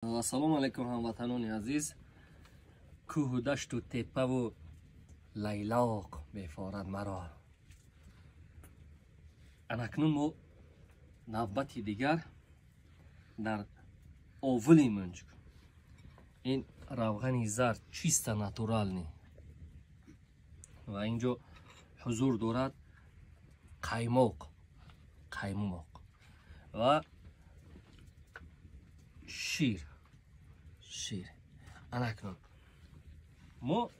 Ассалому алайкум ҳамватанони азиз. Кӯҳу дашту теппаву лайлоқ мефорад маро. Анакнун мо навбати дигар дар овули Мунҷ. Ин равғани зард чисто натуральный ва инҷо ҳузур дорад қаймоқ, қаймоқ ва шир, шир. Анакнун мо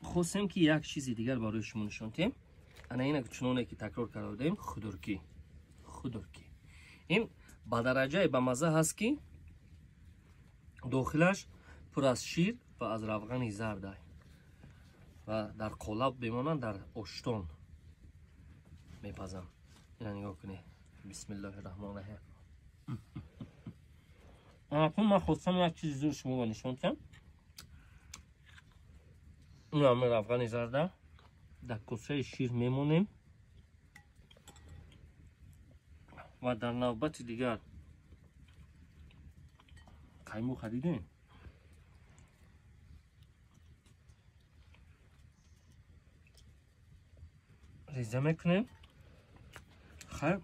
хостем ки як чизи дигар барои шумо нишон диҳем. Ана ина чуноне ки такрор карда будем, худуркӣ, худуркӣ. Ин ба дараҷае ба мазза ҳаст ки дохилаш пур аз шир ва аз равғани зард ва дар қолаб бемонанд, дар оштон мепазам. Ина нигоҳ кунед. Бисмиллоҳи раҳмони раҳим. Анакун ман хостам як чизи зур шуморо нишон диҳам. Ин равғани зарда дар косаи шир мемонем ва дар навбати дигар қаймоқ дидем. Реза мекунем. Хайр,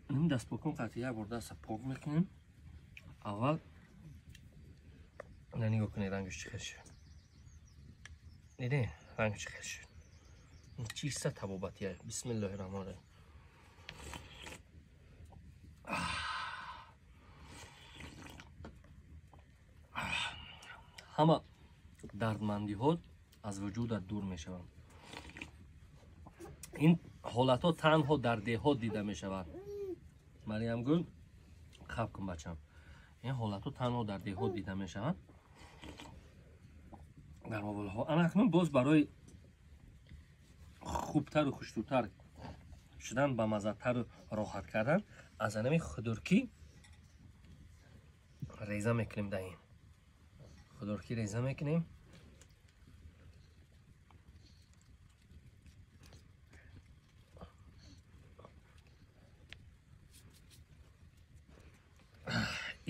ним дастпокон қатъи як бор даста пок мекунем. Аввал на нигоҳ кунед рангаш чӣ хел шуд. Дидед рангаш чӣ хел шуд? Чиста табобатия. Бисмиллоҳи раҳмони раҳим. Ҳама дардмандиҳо аз вуҷудат дур мешаванд. Ин ҳолатҳо танҳо дар деҳот дида мешавад. Мариямгул, хаб кун бачам. Ин ҳолатҳо танҳо дар деҳот дида мешаванд. Дар овулҳо. Анакнун боз барои хубтару хуштуртар шудан, ба маззатару роҳат кардан аз анами худуркӣ реза мекунем. Дар ин худуркӣ реза мекунем.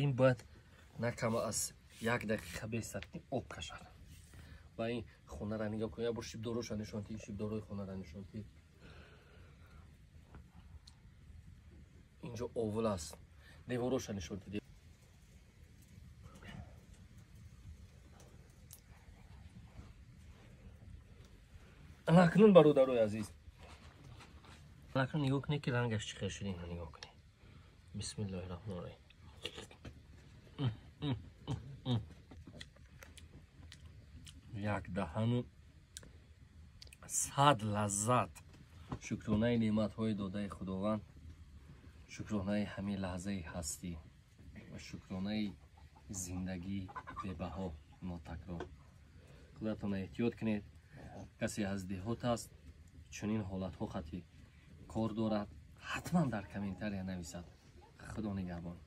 Ин бояд на кам аз як дақиқа бестад ки об кашад. Ва ин хонара нигоҳ кун, як бор шибдороша нишон диҳ, шибдорои хонара нишон диҳ. Инҷо овул аст, девороша нишон диҳ. Анакнун бародарои азиз, анакнун нигоҳ кунед ки рангаш чӣ хел шуд. Ина нигоҳ кунед. Бисмиллоҳи раҳмони раҳим. Як даҳану сад лаззат. Шукронаи неъматҳои додаи Худованд, шукронаи ҳамин лаҳзаи ҳастӣ ва шукронаи зиндагии бебаҳо нотакрор. Худатон эҳтиёт кунед. Касе аз деҳот аст, чунин ҳолатҳо хати кор дорад, ҳатман дар комментария нависад. Худо нигаҳбон.